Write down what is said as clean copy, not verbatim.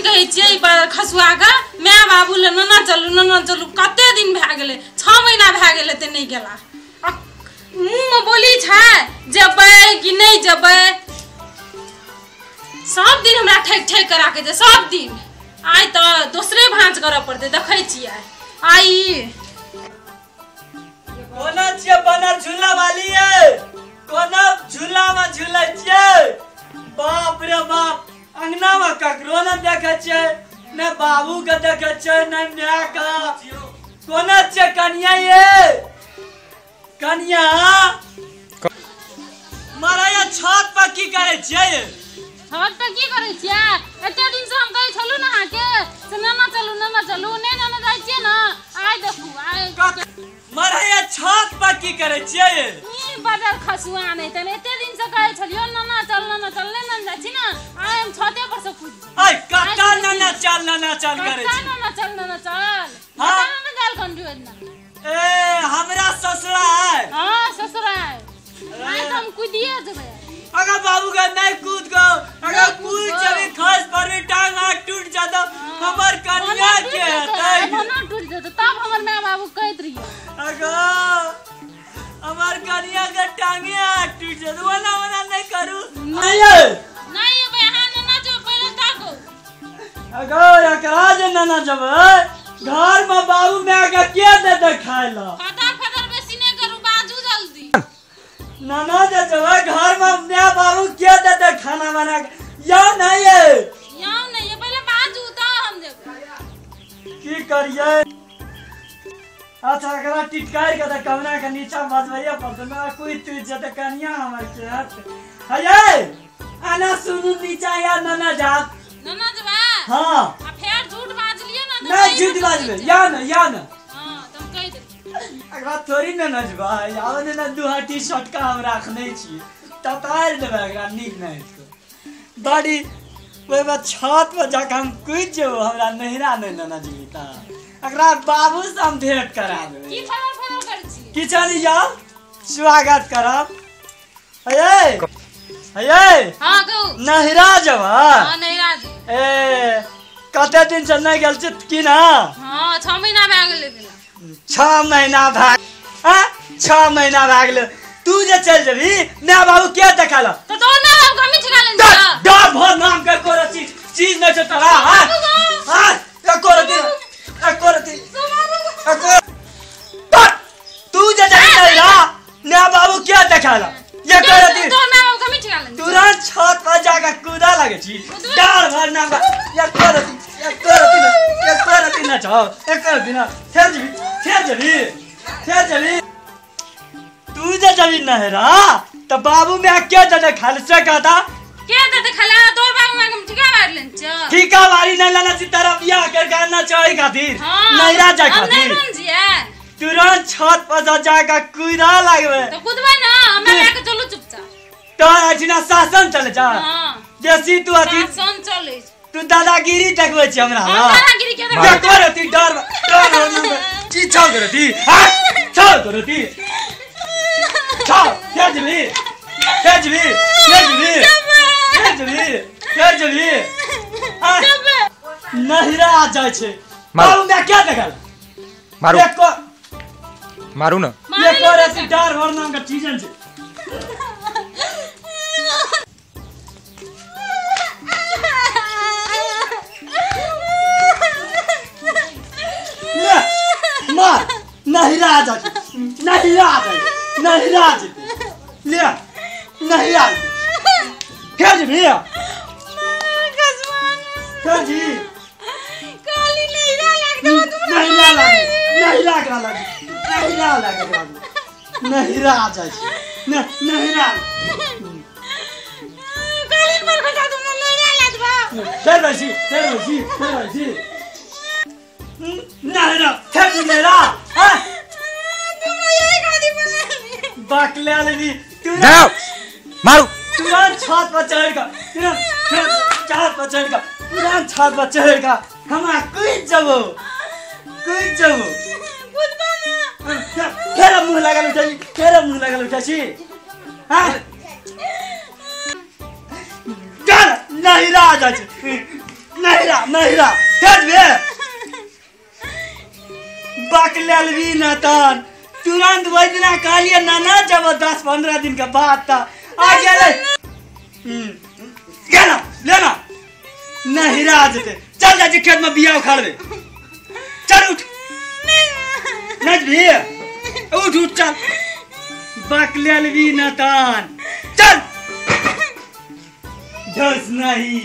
कहै छियै खसुआ के my बाबू ले नना चलू नना चलू, कते दिन भए गेलै, 6 महीना भए गेलै ते नहि गेला। मुँह में बोली छै जेबै कि नहि जेबै, सब दिन हमरा ठकि ठकि कऽ राखै छै सब दिन। आइ तऽ दोसरे भाँज करऽ पड़तै, देखै छियै आइ। कोना छियै बनल झूला वाली ये, कोना झूला में झूलै छियै? बाप रे बाप, अंगना में ककरो न देखै छियै, ने बाबू के देखै छियै ने my के। कोना छियै कनिया ये, कनिया मारा छत पर की करै छियै? छत पर की करै छियै? एते दिन से हम कहै छलु ना अहाँके से नाना चलू नाना चलू, नहि नाना जाइ छियै ना। आइ देखू आइ मारा छत पर की करै छियै? ई बदल खसुआ नहि तने एते दिन से कहै छलियो नाना चल नाना चल, नहि नाना जाइ छी ना, आइ हम छते पर से कूद जेबै। आइ कत्ता नाना चल नाना चल करै छी? नाना चल नाना चल, हां नाना चल कंजू ना। ए हमरा ससुरा है। हां ससुरा है, आइ त हम कूदिए जेबै। अगर बाबू के नहीं कूद गो, अगर कूद जबी खस पड़बी टांग हाथ टूट जाता, हमर कनिया के हेतै? ना टूट जेतै तब हमर my बाबू कहैत रहियो। अगर हमर कनिया के टांगे हाथ टूट जेतै, ओना ओना नहीं करू। नहीं नहीं अबे अहाँ नना जो पहिले ताको। अगर एकरा जे नना जबै घर में बाबू my के के देतै खाय ला? फदर फदर बेसी नहीं करू, बाजू जल्दी। नाना जे जबै घर में my बाबू के देतै खाना बना के? या नहीं है, या नहीं है, पहिले बाजू त हम जेबै। की करियै? अच्छा एकरा टिटकार के त कमरा के नीचा बजबैया पड़तै, ना कोई टूट जेतै कनिया हमर के हाथ। हयै आना सुनू नीचा या नाना जा। नाना जबै? हां। आ फेर झूठ बाजलियै ना? नहीं झूठ बाजबै, या ना या ना। हां त हम कहि देबै। एकरा थोड़ी न नजबै, आब ने ना दू हाटी शटका हम राखने छी, ततार देबै एकरा नीक नहि हेतै। बड़ी ओहिमे छत पर जाके हम कूदि जेबौ, हमरा नहिरा नहि नाना जेबी त एकरा बाबू से हम भेंट करा देबै। की फदर फदर करै छी? की चली जाओ स्वागत करब। हयै हयै। हां कहू। नहिरा जेबै? हां नहिरा जेबै। ए कते दिन से नहि गेल छी की ना? हां 6 महीना भए गेलै गेला। 6 महीना भए, 6 महीना भए गेलै। तू जे चल जेबी my बाबू के देखा ला? त तोर my बाबू के हम ठिका लेने छियै। डर भर नाम के एको रति चीज नहि छै तोरा। हां हां एको रति, एको रति, एको। तू जे जाई नहिरा my बाबू के देखा ला? एको रति तोर my बाबू के हम ठिका लेने। तुरंत छत पर जाके कूदा लगे छी, डर भर नाम का एको रति, एको रति ना, एको रति ना छौ, एको रति ना। फेर जेबी, फेर जेबी, फेर जेबी। तू जे जेबी नहरा त बाबू my के देतै खाली से कहता? के देतै खाली? तोर बाबू my के हम ठिका मारि लेने छियै। ठिका मारी नहि लेने छी, तारा बियाह कर के आना छै खातिर, नहिरा जाय खातिर। हम नहि छियै। तुरंत छत पर जाके कूदा लगबै। त कूदबै ना, हमरा लए के चलू चुपचाप। तो अठिना शासन चले जा। हां बेसी तू अथी शासन चले, तू दादागिरी देखबै छी हमरा। हां दादागिरी के देखबै? देखो रति डर डर की छौ रति? हां छौ रति छौ। फेर जेबी, फेर जेबी, फेर जेबी, फेर जेबी, फेर जेबी। नहिरा जाइ छै बाबू my के देखल? मारू मारू ना एको रति डर भर नाम के चीज छै। मार नहिरा जा, नहिरा जा, नहिरा जा, ले नहिरा फेर जेबी, फेर जी काली नहिरा लाग देबो तू। नहिरा लाग, नहिरा करा लाग, नहिरा लाग, नहिरा जा छी, नहिरा काली पर खसा तुम नहिरा लाग देबो। फेर बैसी, फेर बैसी, फेर बैसी। नहिरा फेर नहिरा। हां तुमरा यही गाली बोले बकले लेनी तू। जाओ मारू। तुरंत छत पर चढ़ के, तुरंत छत पर चढ़ के, तुरंत छत पर चढ़ के हमरा कूद जबो, कूद जबो। कूदबो ना। फेर मुँह लागल उठै, फेर मुँह लागल उठै छी। हां चल नहिरा जाइ छै, नहिरा नहिरा तेज बे बक लेलवी न तन तुरंत वही दिना कहलिए नाना जब 10-15 दिन के बाद था आ गेलै। गेला लेना नहिरा जेते चल जा खेत में बिया उखाड़बे चल उठ नहीं भी उठ उठ चल बक लेलवी न तन चल धस नहीं।